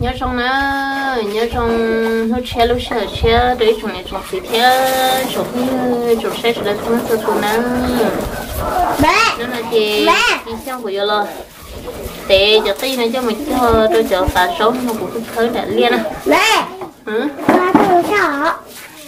Nyob zoo na, nyob zoo hnub tshiab lub sij hawm tshiab rau ib tsoom niam tsoom txiv thiab tsoom phooj ywg tsoom saib sawv daws txhua leej txhua tus na. Hnub no ces Xyooj kuv yuav los tev cov qij no coj mus cog rau cov pas zaub no kuv kuj khawb nram liaj na.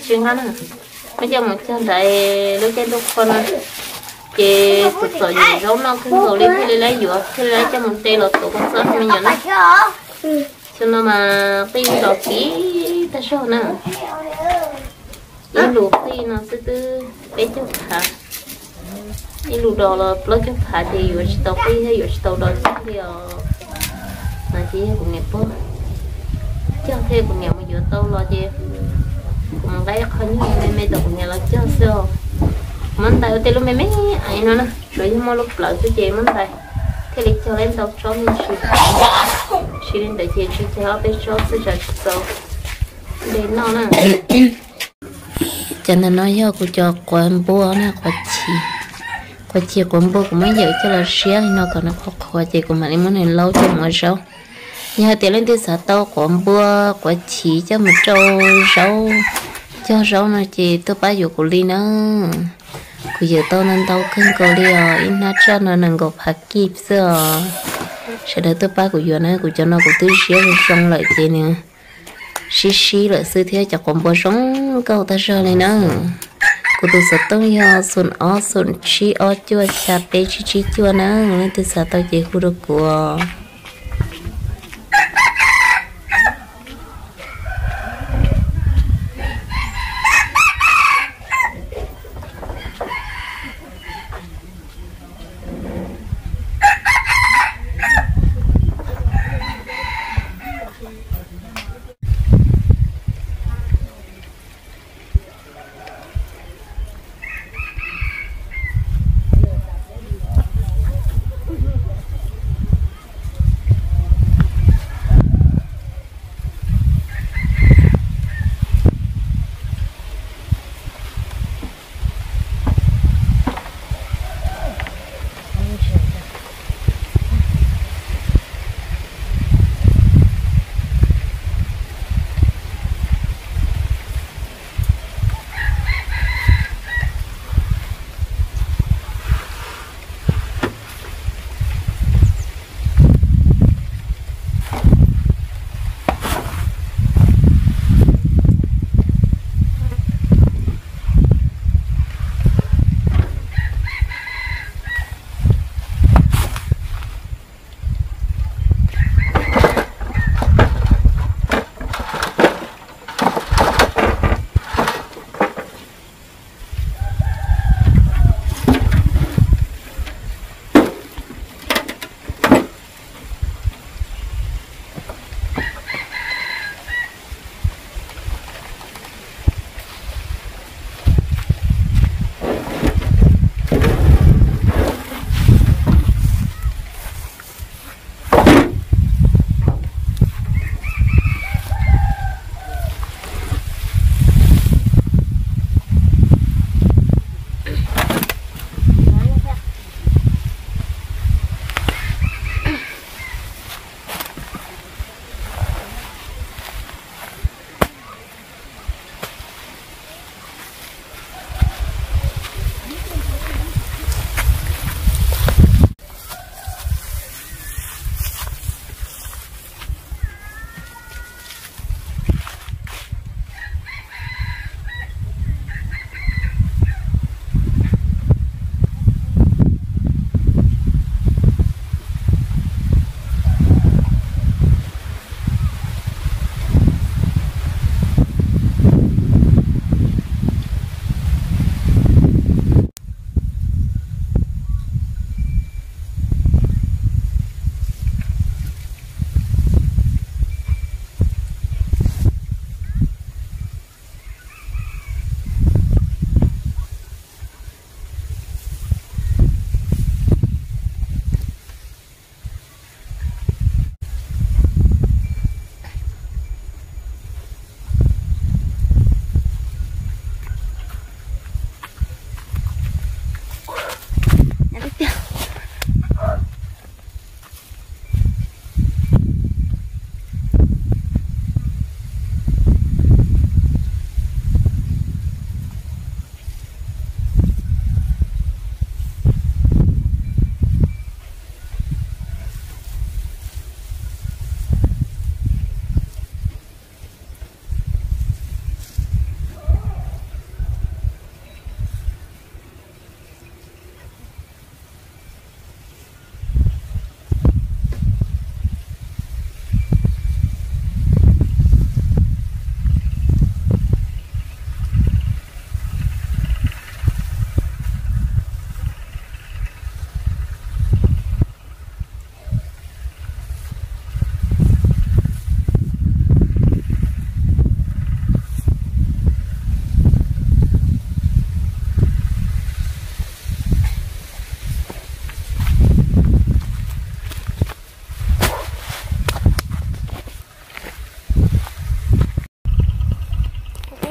Tsis nqa na, muab coj mus cog nram lub caij ntuj qhua no, ces txom txom nyem zaub noj kawg nkaus li thiaj li lawv yuav thiaj li lawv coj mus de los tuav kua txob me nyuam na. Xyoo no mas qij los kiv tag zog na. Ib lus qij no xwb twb peb caug phav, ib lus dos los plaub caug phav ces yuav tsis tau qij thiab yuav tsis tau dos kiag li os. No ces yog kuv niam pog cog thiab kuv niam mus yuav tau los ces kuv mus nqa ib qho nyuj me me tom kuv niam los cog xwb os. Muab ntais ua tej lub me me aiv no na, tsuas yog muaj lub plawv xwb ces muab ntais thiaj li cog lawv ntau tsob me ntsis. Tsis li ntawd ces tsuas cog ob peb tsob xwb tsam tsis txaus de noj na. Cov ntawm no yog kuv cov quav npua na, quav chim. Quav chim quav npua kuv muab yawm coj los siab li no kom nws qhuav qhuav ces kuv mam li muab nws laub coj mus ua zaub. Yog hais tias leej twg xav tau quav npua, quav chim coj mus rau zaub, cog zaub no ces tuaj pab yuav kuv li na. Kuv yawm tau ntau ntau kawg nkaus li os, ib hnab tsaj no nees nkaum phav kij xwb os. Sawv daws tuaj pab kuv yuav na, kuv cov no kuv twb siab zoo lawm ces nws sib sib lawm xwb thiab. Cov quav npua zoo nkauj tag zog li na. Kuv tus xov tooj yog xoom ob xoom tsib ob cuaj xya peb tsib tsib cuaj na, leej twg xav tau ces hu rau kuv.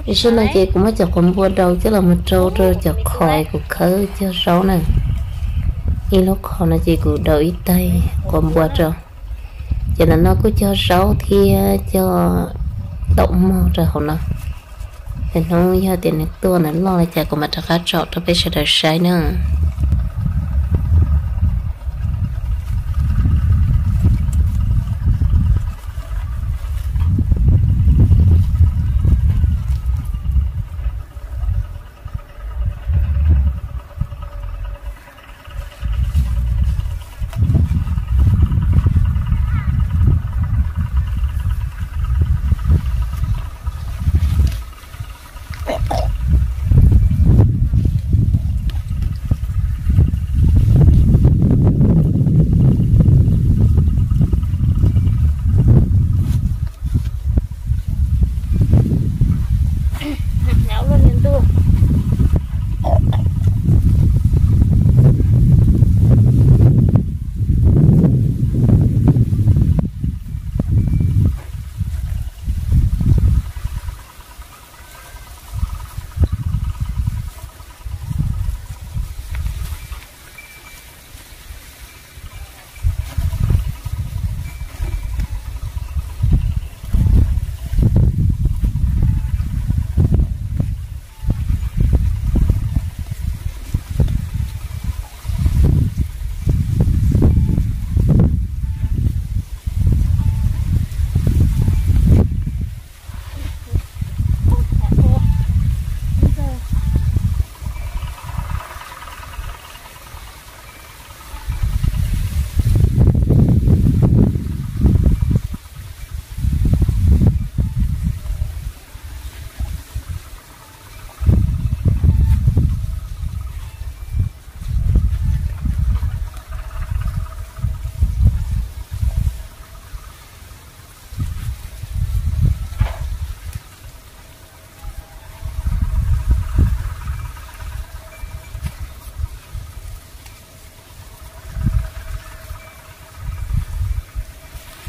Tam sim no ces kuv muab cov quav npua daus coj los mus rau rau cov qhov kuv khawb cog zaub na. Ib lub qhov no ces kuv daus ib taig quav npua rau. Ces ntawm no kuj cog zaub thiab cog taum mog rau hauv no. Ces hnub yog tias nws tuaj nws loj li cas kuv mam rov qab tsom rau peb sawv daws saib na.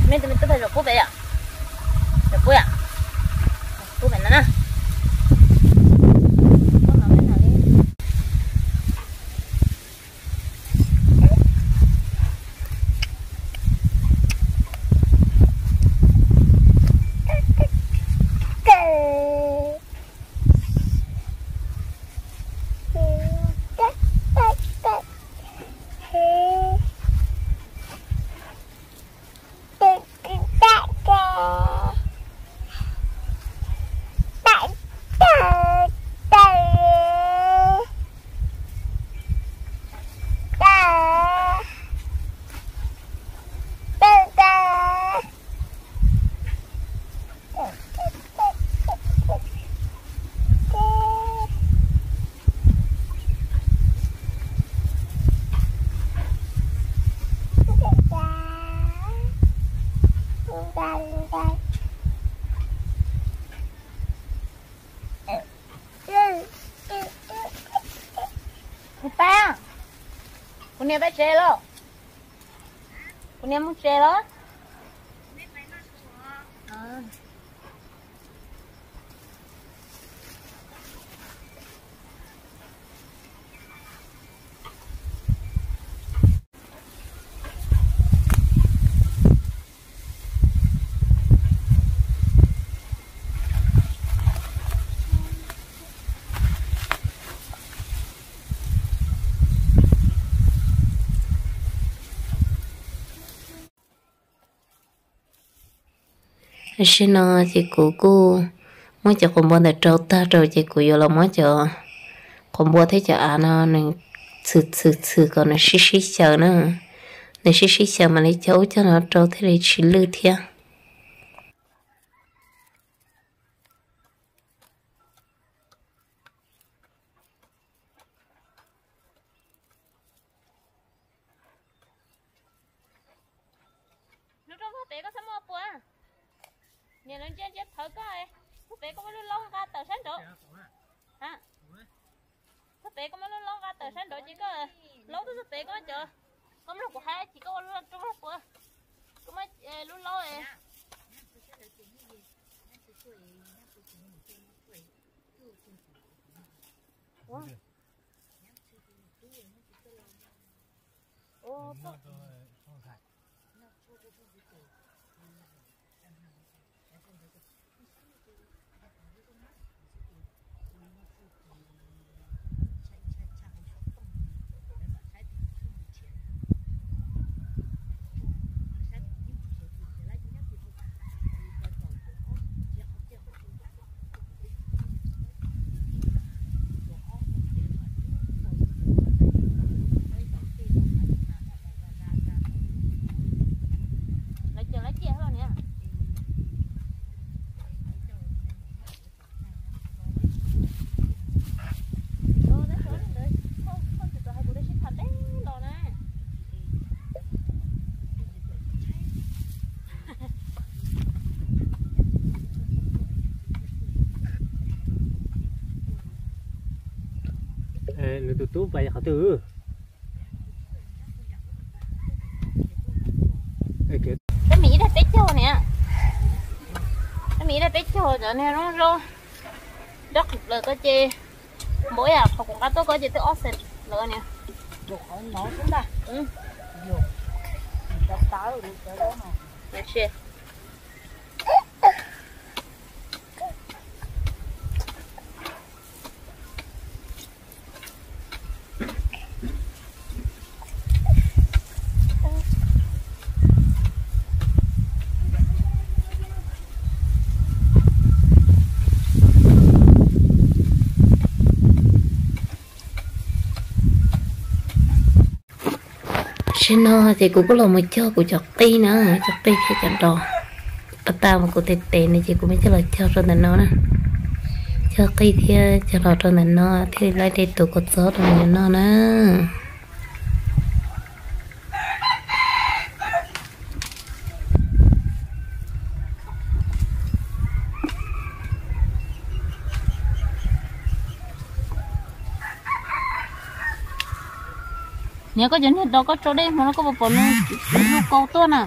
Mej tus me tub pem zaum pub pem yom? Zaum pub yom? Pub pem no na. Kuv niam peb tsev los? Kuv niam mus tsev los? Tam sim no ces kuv kuj muab cov quav npua ntawm rau tag rau ces kuv yuav los muab cov quav npua thiab cov av no nws txhwm txhwm txhwm kom nws sib sib xyaw na. Nws sib sib xyaw mam li cog ub cog no rau thiaj li tsis lwj thiab. Lub rooj txog pem koj txhob muab pua. Niam lawv ntsia ntsia thawv koj. Txog pem koj muab lub laub nqa tawm sab nraud. Txog pem koj muab lub laub nqa tawm sab nraud ces koj laub txog pem koj cov. Koj mloog kuv hais ces koj ua lub rooj pua. Koj muab lub laub. Nws tus tub pais qhov twg? Tab mis ib daim peb caug niam. Tab mis ib daim peb caug cov niag zoo zoo. Nroj qhwv plaws ko ces npaum ib yam qhov kuv nqa tuaj ko ces twb ob xees lawm niam. Tam sim no ces kuv kuj los mus cog kuv cov qij na, cov qij thiab cov dos. Qas tas mas kuv tes tes no ces kuv mam coj los cog rau ntawm no na. Cog qij thiab cog dos rau ntawm no thiaj li laib tej tus kua txob rau ntawm no na. Niam, koj cov niag dos koj tso deb hmo no koj puas pom nws hlub kau tuaj na?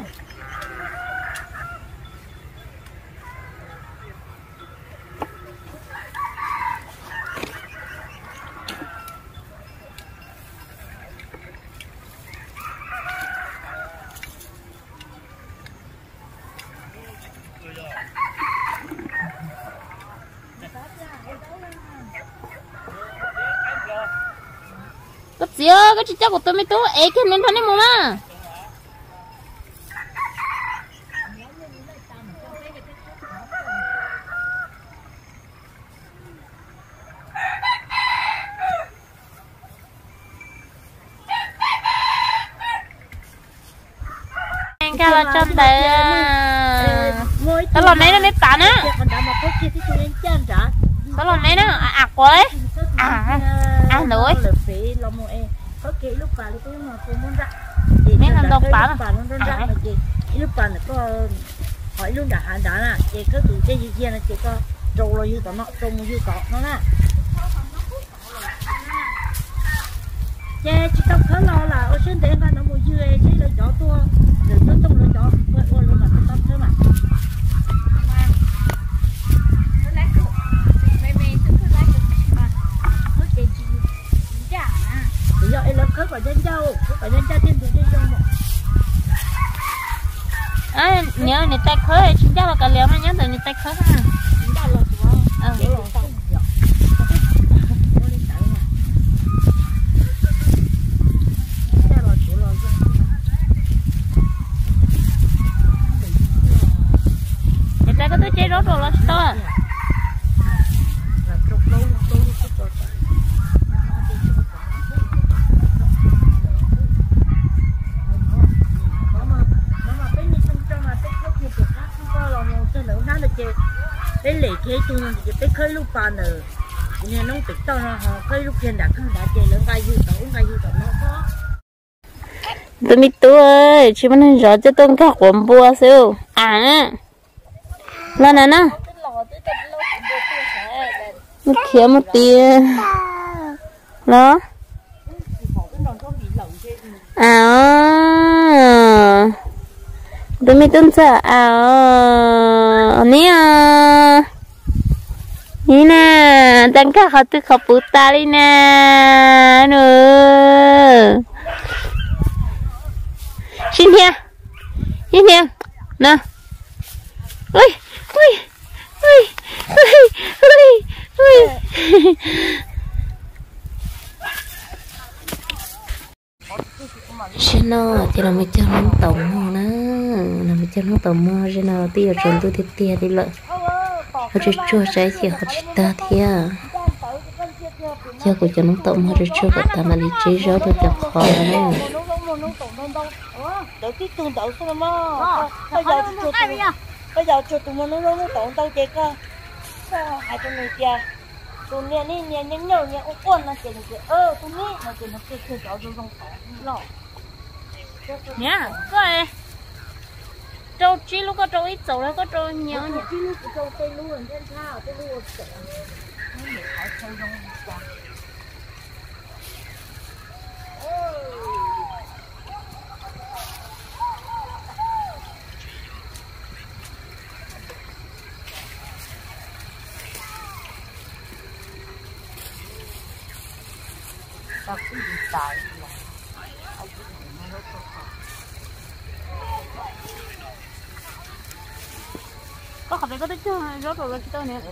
Koj txiv, koj tsis coj kuv tus me tub ev kiag nws nrog nej mus mas. Nkag los tso ntawd. Tau los me no me pas na. Tau los me na, a quav, a ntawd. Me ntau pas na. Ib lub pas ntawm koj, ho ib lub nram hav nrad na, ces koj tus dej yig yig no ces koj rau los yug tom no, rau mus yug tom no na. Ces tsis tau khawb los lam ua siab ntev nqa no mus ywg seb lawv cov tuaj, lawv tuaj tooj lawv cov ua lawv mam tau khawb mas. Yog es lawv khawb kom ncaj ncaj, khawb kom ncaj ncaj thiaj ntws dej zoo mas. Niam, nws tais khawb tsis ncaj los kav liam mas nyob ntawm nws tais khawb na. Niam tais, koj twb tseb zaub rau los tsis tau. Peb lem kiag ib tug no ces peb khawb ib lub pas ntawm kuv niag noob pem toj no ho khawb ib lub kiag nram kawg nrad ces lawv nqa yug tom ub nqa yug tom no. Tus me tub, tsis muaj neeg zov coj tuaj nkag quav npua xwb. A, los na na. Khiav mus tiag los. A, tus me tub ntxawm a, niam, niam na. Ntxhais nkag qhov twg qhov puv tas li na. Nws sib hnia, sib hnia na. Ui, ui, ui, ui, ui, ui. Zaum no ces los mus cog hnub taum mog na, los mus cog hnub taum mog, zaum no twb yuav tsaus ntuj tiag tiag li lawm. Ho tsuag tsuag saib ces ho tsis tag thiab. Cog kuv cov hnub taum mog tsuag tsuag kom tas mam li tseb zaub rau cov qhov na. Koj yaus tsuag tus muag hnub hnub taum ntau ces koj hais rau nws tias tus niag niag nyob nyob niag ua quaj no ces nws tias tus niag no ces nws qhia kiag cov zoo zoo tod loj. Niam, koj rau tsib lub, koj rau ib txaus los koj rau nyias. Koj qhov pem koj twb cog zaub rau lawv tsis tau niam.